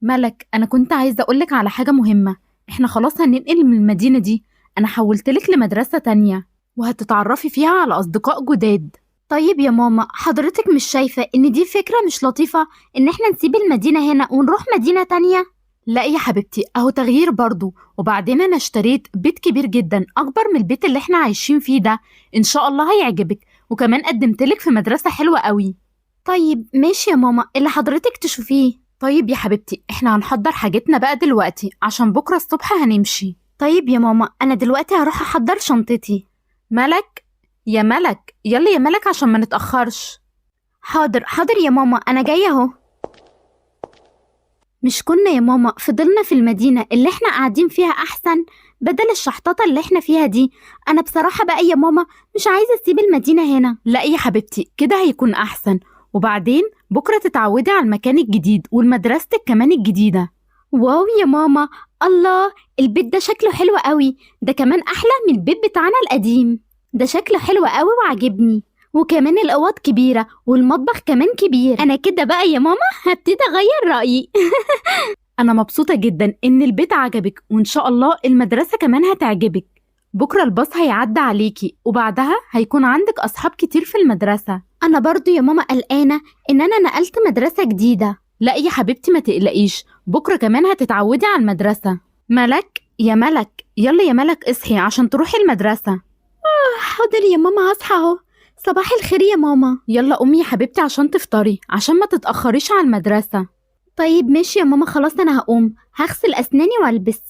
ملك، أنا كنت عايزة أقولك على حاجة مهمة. إحنا خلاص هننقل من المدينة دي. أنا حولتلك لمدرسة تانية وهتتعرفي فيها على أصدقاء جداد. طيب يا ماما، حضرتك مش شايفة إن دي فكرة مش لطيفة إن إحنا نسيب المدينة هنا ونروح مدينة تانية؟ لا يا حبيبتي، أهو تغيير برضو. وبعدين أنا اشتريت بيت كبير جدا أكبر من البيت اللي إحنا عايشين فيه ده، إن شاء الله هيعجبك. وكمان قدمتلك في مدرسة حلوة قوي. طيب ماشي يا ماما، اللي حضرتك تشوفيه. طيب يا حبيبتي، إحنا هنحضر حاجتنا بقى دلوقتي عشان بكرة الصبح هنمشي. طيب يا ماما، أنا دلوقتي هروح أحضر شنطتي. ملك، يا ملك، يلا يا ملك عشان ما نتأخرش. حاضر حاضر يا ماما، أنا جاية أهو. مش كنا يا ماما فضلنا في المدينة اللي احنا قاعدين فيها أحسن بدل الشحططة اللي احنا فيها دي؟ أنا بصراحة بقى يا ماما مش عايزة أسيب المدينة هنا. لا يا حبيبتي، كده هيكون أحسن. وبعدين بكرة تتعودي على المكان الجديد والمدرستك كمان الجديدة. واو يا ماما، الله، البيت ده شكله حلو قوي، ده كمان أحلى من البيت بتاعنا القديم. ده شكله حلو قوي وعجبني، وكمان الأوض كبيرة والمطبخ كمان كبير. أنا كده بقى يا ماما هبتدي أغير رأيي. أنا مبسوطة جدا إن البيت عجبك، وإن شاء الله المدرسة كمان هتعجبك. بكرة الباص هيعدي عليكي وبعدها هيكون عندك أصحاب كتير في المدرسة. أنا برضو يا ماما قلقانة إن أنا نقلت مدرسة جديدة. لا يا حبيبتي ما تقلقيش، بكرة كمان هتتعودي على المدرسة. ملك، يا ملك، يلا يا ملك اصحي عشان تروحي المدرسة. حاضر يا ماما، هصحى اهو. صباح الخير يا ماما. يلا قومي يا حبيبتي عشان تفطري، عشان ما تتأخريش على المدرسة. طيب ماشي يا ماما، خلاص أنا هقوم هغسل أسناني وألبس.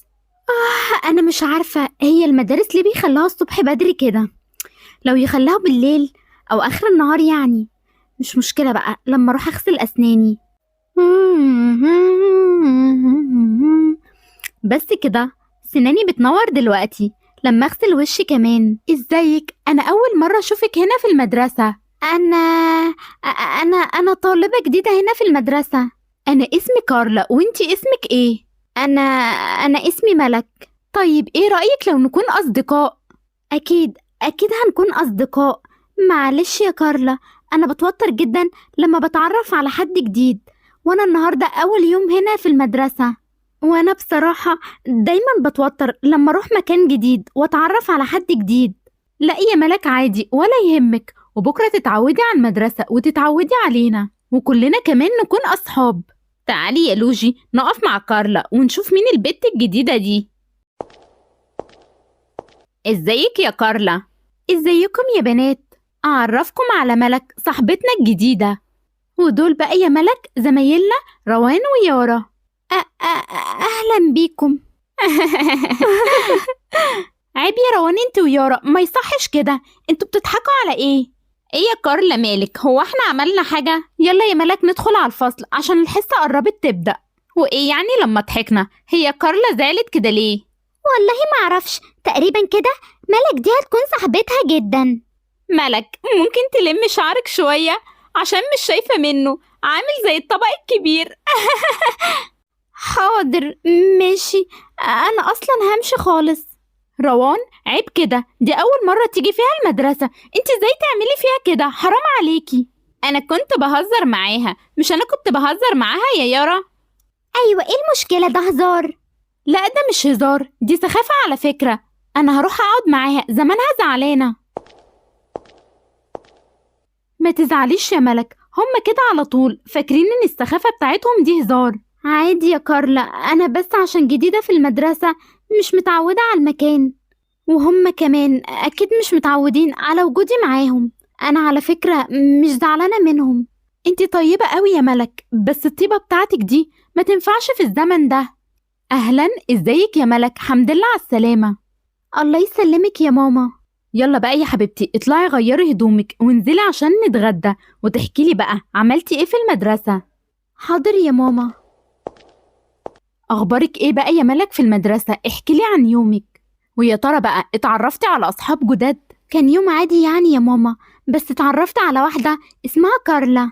أنا مش عارفة هي المدارس ليه بيخلوها الصبح بدري كده، لو يخلوها بالليل أو آخر النهار يعني. مش مشكلة بقى لما أروح أغسل أسناني. بس كده سناني بتنور دلوقتي لما أغسل وشي كمان. ازيك؟ أنا أول مرة أشوفك هنا في المدرسة. أنا طالبة جديدة هنا في المدرسة. أنا اسمي كارلا، وإنتي اسمك إيه؟ أنا اسمي ملك. طيب إيه رأيك لو نكون أصدقاء؟ أكيد أكيد هنكون أصدقاء. معلش يا كارلا، أنا بتوتر جدا لما بتعرف على حد جديد، وأنا النهاردة أول يوم هنا في المدرسة، وأنا بصراحة دايما بتوتر لما أروح مكان جديد وأتعرف على حد جديد. لا يا ملك عادي ولا يهمك، وبكرة تتعودي على المدرسة وتتعودي علينا وكلنا كمان نكون أصحاب. تعالي يا لوجي نقف مع كارلا ونشوف مين البت الجديدة دي. ازيك يا كارلا؟ ازيكم يا بنات؟ أعرفكم على ملك صاحبتنا الجديدة، ودول بقى يا ملك زمايلنا روان ويارا. أهلا بيكم. عيب يا روان انت ويارا، ما يصحش كده، انتوا بتضحكوا على ايه؟ ايه يا كارلا مالك، هو احنا عملنا حاجة؟ يلا يا ملك ندخل على الفصل عشان الحصة قربت تبدأ. وايه يعني لما ضحكنا؟ هي كارلا زعلت كده ليه؟ والله ما اعرفش، تقريبا كده ملك دي هتكون صاحبتها جدا. ملك ممكن تلم شعرك شوية عشان مش شايفة منه، عامل زي الطبق الكبير. حاضر ماشي، انا اصلا همشي خالص. روان عيب كده، دي اول مرة تيجي فيها المدرسة، انت ازاي تعملي فيها كده؟ حرام عليكي. انا كنت بهزر معاها، مش انا كنت بهزر معاها يا يارا؟ ايوه ايه المشكلة، ده هزار. لا ده مش هزار، دي سخافة على فكرة. انا هروح اقعد معاها، زمانها زعلانة. ما تزعليش يا ملك، هم كده على طول فاكرين ان السخافة بتاعتهم دي هزار. عادي يا كارلا، انا بس عشان جديدة في المدرسة مش متعودة على المكان، وهم كمان اكيد مش متعودين على وجودي معاهم. انا على فكرة مش زعلانة منهم. انتي طيبة قوي يا ملك، بس الطيبة بتاعتك دي ما تنفعش في الزمن ده. اهلا، ازيك يا ملك؟ حمد لله على السلامة. الله يسلمك يا ماما. يلا بقى يا حبيبتي اطلعي غيري هدومك وانزلي عشان نتغدى، وتحكي لي بقى عملتي ايه في المدرسة. حاضر يا ماما. اخبارك ايه بقى يا ملك في المدرسة؟ احكي لي عن يومك. ويا ترى بقى اتعرفتي على اصحاب جداد؟ كان يوم عادي يعني يا ماما، بس اتعرفت على واحدة اسمها كارلا.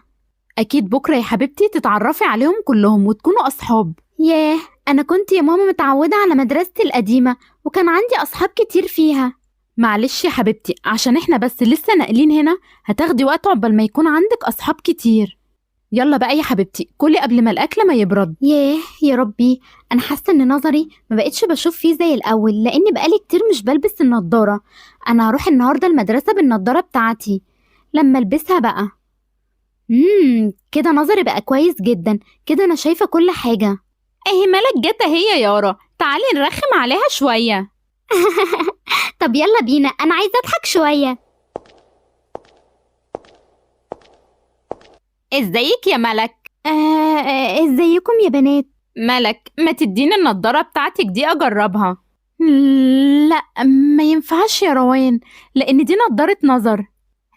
اكيد بكرة يا حبيبتي تتعرفي عليهم كلهم وتكونوا اصحاب. ياه، انا كنت يا ماما متعودة على مدرستي القديمة وكان عندي اصحاب كتير فيها. معلش يا حبيبتي، عشان احنا بس لسه ناقلين هنا هتاخدي وقت عقبال ما يكون عندك اصحاب كتير. يلا بقى يا حبيبتي كلي قبل ما الأكل ما يبرد. ياه يا ربي، أنا حاسة إن نظري ما بقتش بشوف فيه زي الأول، لأن بقالي كتير مش بلبس النضارة. أنا هروح النهاردة المدرسة بالنضارة بتاعتي، لما ألبسها بقى كده نظري بقى كويس جدا، كده أنا شايفة كل حاجة. اهي ملك جت اهي يا يارا، تعالي نرخم عليها شوية. طب يلا بينا، أنا عايزة أضحك شوية. ازيك يا ملك؟ ازيكم يا بنات؟ ملك ما تديني النضارة بتاعتك دي أجربها. لا ما ينفعش يا روان، لأن دي نضارة نظر.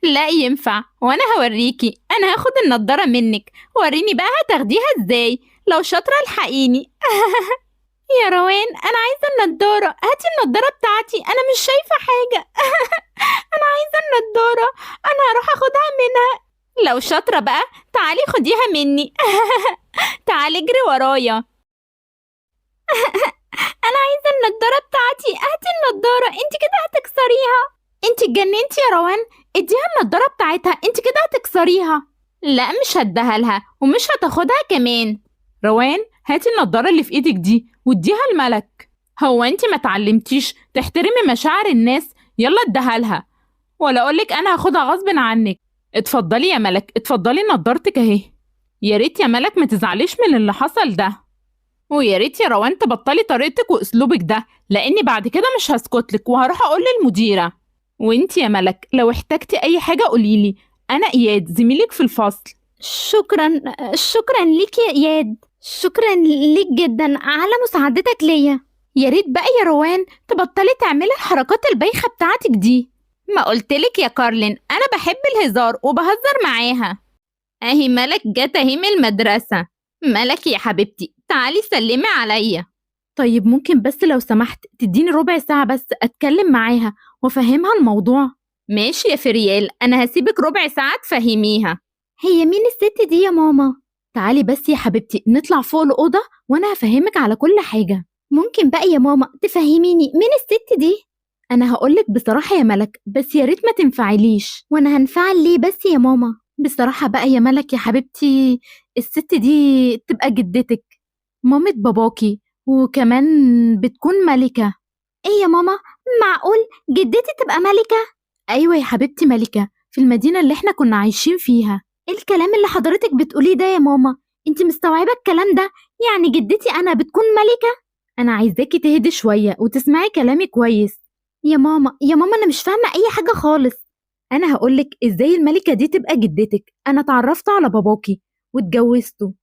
لا ينفع، وأنا هوريكي. أنا هاخد النضارة منك، وريني بقى هتاخديها ازاي، لو شاطرة الحقيني. يا روان أنا عايزة النضارة، هاتي النضارة بتاعتي، أنا مش شايفة حاجة. أنا عايزة النضارة، أنا هروح أخدها منها. لو شاطرة بقى تعالي خديها مني. تعالي اجري ورايا. أنا عايزة النضارة بتاعتي، هاتي النضارة، انت كده هتكسريها. انت اتجننتي يا روان، اديها النضارة بتاعتها، انت كده هتكسريها. لا مش هديها لها، ومش هتاخدها كمان. روان هاتي النضارة اللي في ايدك دي واديها لملك. هو انت ما تعلمتيش تحترمي مشاعر الناس؟ يلا اديها لها، ولا اقولك انا هاخدها غصب عنك. اتفضلي يا ملك، اتفضلي نضارتك اهي. يا ريت يا ملك ما تزعليش من اللي حصل ده، ويا ريت يا روان تبطلي طريقتك واسلوبك ده، لاني بعد كده مش هسكتلك وهروح اقول للمديره. وانت يا ملك لو احتجتي اي حاجه قوليلي، انا اياد زميلك في الفصل. شكرا، شكرا ليك يا اياد، شكرا ليك جدا على مساعدتك ليا. يا ريت بقى يا روان تبطلي تعملي الحركات البايخه بتاعتك دي. ما قلتلك يا كارلين انا بحب الهزار وبهزر معاها. اهي ملك جت اهي من المدرسه. ملك يا حبيبتي تعالي سلمي عليا. طيب ممكن بس لو سمحت تديني ربع ساعه بس اتكلم معاها وافهمها الموضوع؟ ماشي يا فريال، انا هسيبك ربع ساعه تفهميها. هي مين الست دي يا ماما؟ تعالي بس يا حبيبتي نطلع فوق الأوضة وأنا هفهمك على كل حاجة. ممكن بقى يا ماما تفهميني مين الست دي؟ أنا هقولك بصراحة يا ملك، بس يا ريت ما تنفعليش. وأنا هنفعل ليه بس يا ماما؟ بصراحة بقى يا ملك يا حبيبتي، الست دي تبقى جدتك، مامة باباكي، وكمان بتكون ملكة. إيه يا ماما، معقول جدتي تبقى ملكة؟ أيوة يا حبيبتي ملكة في المدينة اللي احنا كنا عايشين فيها. إيه الكلام اللي حضرتك بتقوليه ده يا ماما؟ انت مستوعبة الكلام ده؟ يعني جدتي أنا بتكون ملكة؟ أنا عايزاكي تهدي شوية وتسمعي كلامي كويس. يا ماما يا ماما أنا مش فاهمة أي حاجة خالص. أنا هقولك إزاي الملكة دي تبقى جدتك. أنا اتعرفت على باباكي واتجوزته،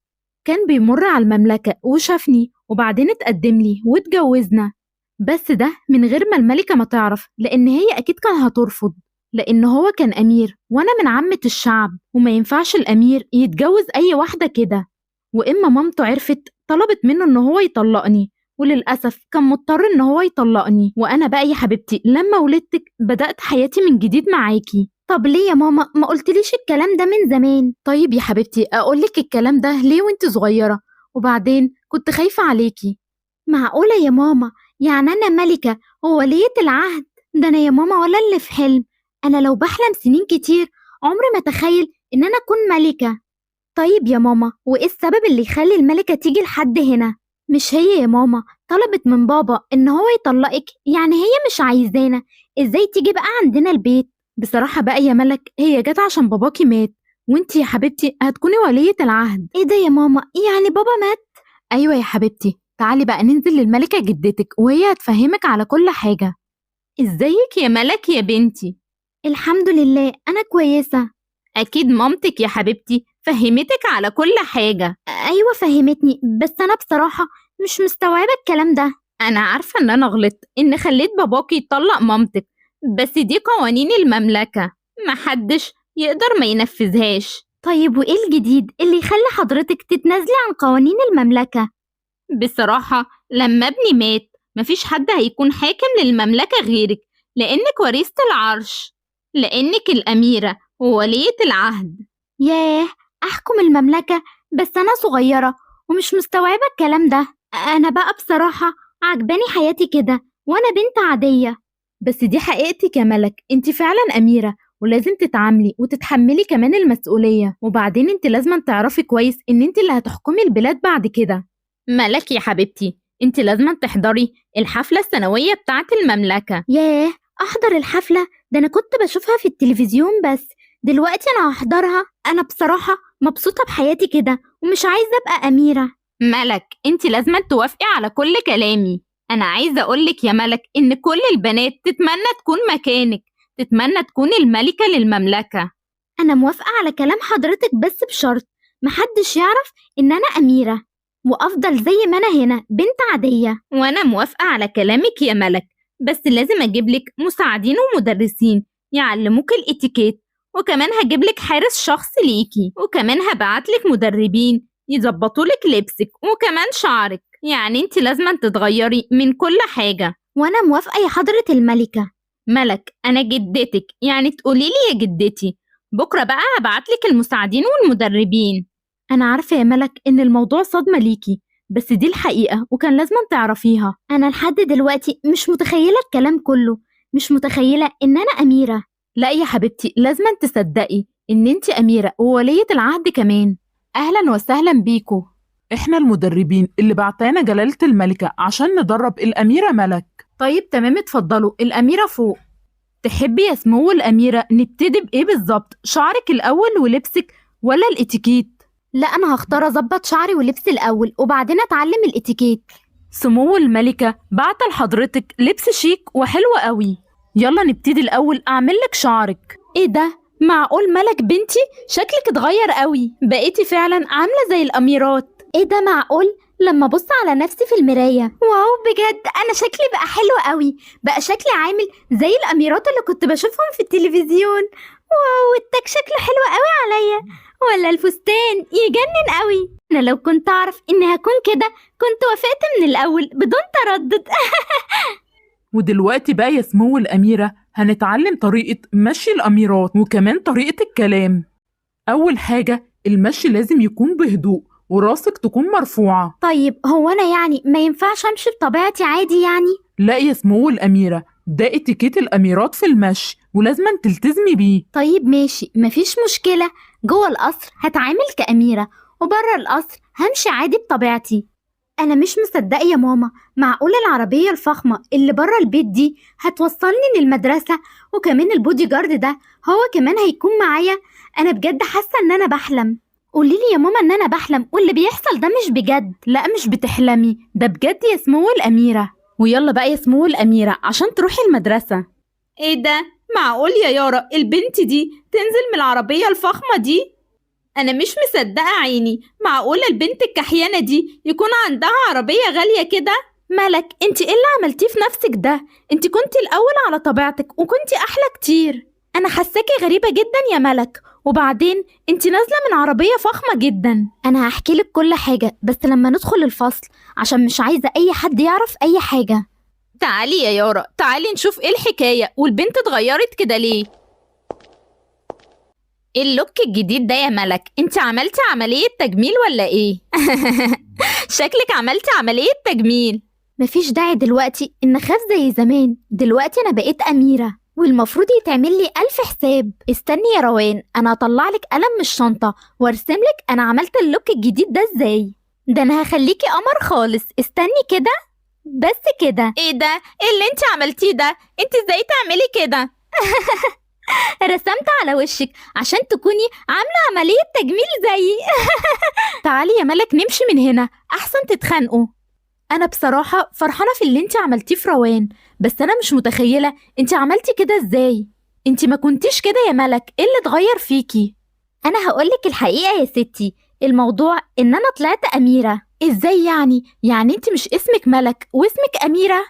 كان بيمر على المملكة وشافني وبعدين اتقدم لي واتجوزنا، بس ده من غير ما الملكة ما تعرف، لأن هي أكيد كان هترفض، لأن هو كان أمير وأنا من عامة الشعب، وما ينفعش الأمير يتجوز أي واحدة كده. وإما مامته عرفت طلبت منه إن هو يطلقني، وللأسف كان مضطر إن هو يطلقني. وأنا بقى يا حبيبتي لما ولدتك بدأت حياتي من جديد معاكي. طب ليه يا ماما ما قلتليش الكلام ده من زمان؟ طيب يا حبيبتي أقولك الكلام ده ليه وانت صغيرة؟ وبعدين كنت خايفة عليكي. معقولة يا ماما؟ يعني أنا ملكة وولية العهد؟ ده أنا يا ماما ولا اللي في حلم. أنا لو بحلم سنين كتير عمري ما أتخيل إن أنا أكون ملكة. طيب يا ماما، وإيه السبب اللي يخلي الملكة تيجي لحد هنا؟ مش هي يا ماما طلبت من بابا إن هو يطلقك؟ يعني هي مش عايزانا، إزاي تيجي بقى عندنا البيت؟ بصراحة بقى يا ملك، هي جت عشان باباكي مات، وانتي يا حبيبتي هتكوني ولية العهد. إيه ده يا ماما؟ يعني بابا مات؟ أيوة يا حبيبتي، تعالي بقى ننزل للملكة جدتك وهي هتفهمك على كل حاجة. ازيك يا ملك يا بنتي؟ الحمد لله أنا كويسة. أكيد مامتك يا حبيبتي فهمتك على كل حاجة. أيوة فهمتني، بس أنا بصراحة مش مستوعبة الكلام ده. أنا عارفة إن أنا غلطت إن خليت باباكي يطلق مامتك، بس دي قوانين المملكة، محدش يقدر ما ينفذهاش. طيب وإيه الجديد اللي يخلي حضرتك تتنازلي عن قوانين المملكة؟ بصراحة لما ابني مات مفيش حد هيكون حاكم للمملكة غيرك، لأنك وريثة العرش، لأنك الأميرة وولية العهد. ياه، أحكم المملكة؟ بس أنا صغيرة ومش مستوعبة الكلام ده. أنا بقى بصراحة عجباني حياتي كده وأنا بنت عادية. بس دي حقيقتك يا ملك، انت فعلا أميرة ولازم تتعاملي وتتحملي كمان المسؤولية. وبعدين انت لازم تعرفي كويس ان انت اللي هتحكمي البلاد بعد كده. ملك يا حبيبتي، انت لازم تحضري الحفلة السنوية بتاعة المملكة. ياه، أحضر الحفلة؟ ده أنا كنت بشوفها في التلفزيون بس، دلوقتي أنا هحضرها. أنا بصراحة مبسوطة بحياتي كده ومش عايزة أبقى أميرة. ملك، انت لازم توافقي على كل كلامي. أنا عايزة أقولك يا ملك إن كل البنات تتمنى تكون مكانك، تتمنى تكون الملكة للمملكة. أنا موافقة على كلام حضرتك بس بشرط محدش يعرف إن أنا أميرة، وأفضل زي ما أنا هنا بنت عادية. وأنا موافقة على كلامك يا ملك، بس لازم أجيب لك مساعدين ومدرسين يعلموك الاتيكيت، وكمان هجيب لك حارس شخصي ليكي، وكمان هبعت لك مدربين يظبطوا لك لبسك وكمان شعرك. يعني انت لازم تتغيري من كل حاجة. وأنا موافقة يا حضرة الملكة. ملك، أنا جدتك، يعني تقولي لي يا جدتي. بكرة بقى هبعت لك المساعدين والمدربين. أنا عارفة يا ملك إن الموضوع صدمة ليكي، بس دي الحقيقة وكان لازم تعرفيها. أنا لحد دلوقتي مش متخيلة الكلام كله، مش متخيلة إن أنا أميرة. لا يا حبيبتي، لازم تصدقي إن أنت أميرة وولية العهد كمان. أهلا وسهلا بيكو. إحنا المدربين اللي بعتانا جلالة الملكة عشان ندرب الأميرة ملك. طيب تمام، اتفضلوا، الأميرة فوق. تحبي يا سمو الأميرة نبتدي بإيه بالظبط؟ شعرك الأول ولبسك ولا الإتيكيت؟ لا، أنا هختار أظبط شعري ولبسي الأول وبعدين أتعلم الإتيكيت. سمو الملكة بعت لحضرتك لبس شيك وحلو قوي. يلا نبتدي الأول، أعمل لك شعرك. إيه ده؟ معقول ملك بنتي؟ شكلك اتغير قوي، بقيتي فعلا عاملة زي الأميرات. إيه ده؟ معقول؟ لما أبص على نفسي في المراية، wow، بجد أنا شكلي بقى حلو قوي، بقى شكلي عامل زي الأميرات اللي كنت بشوفهم في التلفزيون. wow، التاج شكله حلو قوي عليا، ولا الفستان يجنن قوي. أنا لو كنت أعرف إني هكون كده كنت وافقت من الأول بدون تردد. ودلوقتي بقى يا سمو الأميرة هنتعلم طريقة مشي الأميرات وكمان طريقة الكلام. أول حاجة، المشي لازم يكون بهدوء وراسك تكون مرفوعة. طيب هو أنا يعني ما ينفعش أمشي بطبيعتي عادي يعني؟ لا يا سمو الأميرة، ده اتيكيت الأميرات في المشي ولازم تلتزمي بيه. طيب ماشي، مفيش مشكلة. جوه القصر هتعامل كأميرة وبره القصر همشي عادي بطبيعتي. أنا مش مصدقة يا ماما، معقولة العربية الفخمة اللي بره البيت دي هتوصلني للمدرسة، وكمان البودي جارد ده هو كمان هيكون معايا؟ أنا بجد حاسة إن أنا بحلم. قوليلي يا ماما إن أنا بحلم واللي بيحصل ده مش بجد. لا مش بتحلمي، ده بجد يا سمو الأميرة. ويلا بقى يا سمو الأميرة عشان تروحي المدرسة. إيه ده؟ معقول يا يارا البنت دي تنزل من العربية الفخمة دي؟ أنا مش مصدقة عيني، معقولة البنت الكحيانة دي يكون عندها عربية غالية كده؟ ملك، انت ايه اللي عملتيه في نفسك ده؟ انت كنتي الأول على طبيعتك وكنتي أحلى كتير. أنا حاساكي غريبة جدا يا ملك، وبعدين انت نازلة من عربية فخمة جدا. أنا هحكي لك كل حاجة بس لما ندخل الفصل، عشان مش عايزة أي حد يعرف أي حاجة. تعالي يا يارا، تعالي نشوف ايه الحكاية، والبنت اتغيرت كده ليه؟ ايه ال look الجديد ده يا ملك؟ انت عملتي عملية تجميل ولا ايه؟ شكلك عملتي عملية تجميل. مفيش داعي دلوقتي ان اخاف زي زمان، دلوقتي انا بقيت اميرة والمفروض يتعمل لي 1000 حساب. استني يا روان، انا هطلع لك قلم من الشنطة وارسم لك انا عملت ال look الجديد ده ازاي. ده انا هخليكي قمر خالص. استني كده بس كده. ايه ده؟ ايه اللي انت عملتيه ده؟ انت ازاي تعملي كده؟ رسمت على وشك عشان تكوني عاملة عملية تجميل زيي. تعالي يا ملك نمشي من هنا أحسن تتخانقوا. أنا بصراحة فرحانة في اللي انت عملتيه في روان، بس أنا مش متخيلة انت عملتي كده ازاي. انت ما كنتيش كده يا ملك، ايه اللي اتغير فيكي؟ أنا هقولك الحقيقة يا ستي، الموضوع إن أنا طلعت أميرة. ازاي يعني؟ يعني انت مش اسمك ملك واسمك أميرة؟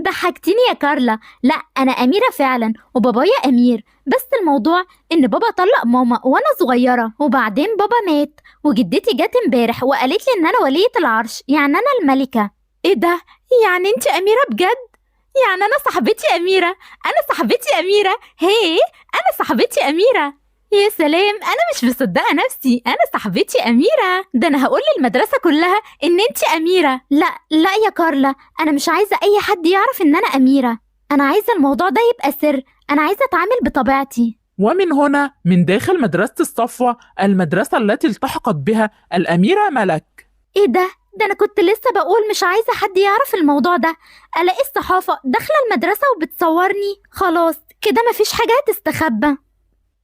ضحكتيني يا كارلا. لا أنا أميرة فعلا وبابايا أمير، بس الموضوع إن بابا طلق ماما وأنا صغيرة، وبعدين بابا مات، وجدتي جت امبارح وقالت لي إن أنا ولية العرش، يعني أنا الملكة. إيه ده؟ يعني أنت أميرة بجد؟ يعني أنا صاحبتي أميرة، أنا صاحبتي أميرة، هي أنا صاحبتي أميرة. يا سلام، أنا مش مصدقة نفسي، أنا صاحبتي أميرة. ده أنا هقول للمدرسة كلها إن أنت أميرة. لا لا يا كارلا، أنا مش عايزة أي حد يعرف إن أنا أميرة. أنا عايزة الموضوع ده يبقى سر، أنا عايزة أتعامل بطبيعتي. ومن هنا من داخل مدرسة الصفوة، المدرسة التي التحقت بها الأميرة ملك. إيه ده؟ ده أنا كنت لسه بقول مش عايزة حد يعرف الموضوع ده، ألاقي الصحافة داخلة المدرسة وبتصورني. خلاص كده مفيش حاجة هتستخبى.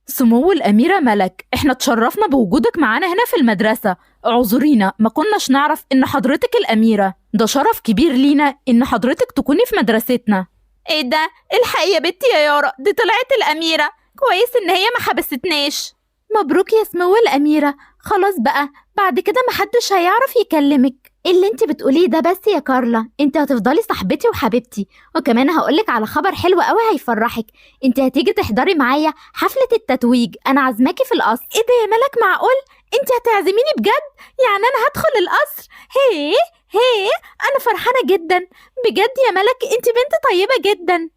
سمو الأميرة ملك، احنا اتشرفنا بوجودك معانا هنا في المدرسة. اعذرينا ما كناش نعرف ان حضرتك الأميرة، ده شرف كبير لينا ان حضرتك تكوني في مدرستنا. ايه ده؟ الحقي يا بنتي يا يارا، دي طلعت الأميرة. كويس ان هي ما حبستناش. مبروك يا سمو الأميرة، خلاص بقى بعد كده محدش هيعرف يكلمك. ايه اللي انت بتقوليه ده بس يا كارلا؟ انت هتفضلي صاحبتي وحبيبتي، وكمان هقولك على خبر حلو قوي هيفرحك. انت هتيجي تحضري معايا حفلة التتويج، انا عازماكي في القصر. ايه ده يا ملك؟ معقول انت هتعزميني بجد؟ يعني انا هدخل القصر؟ هي هي انا فرحانة جدا بجد يا ملك، انت بنت طيبة جدا.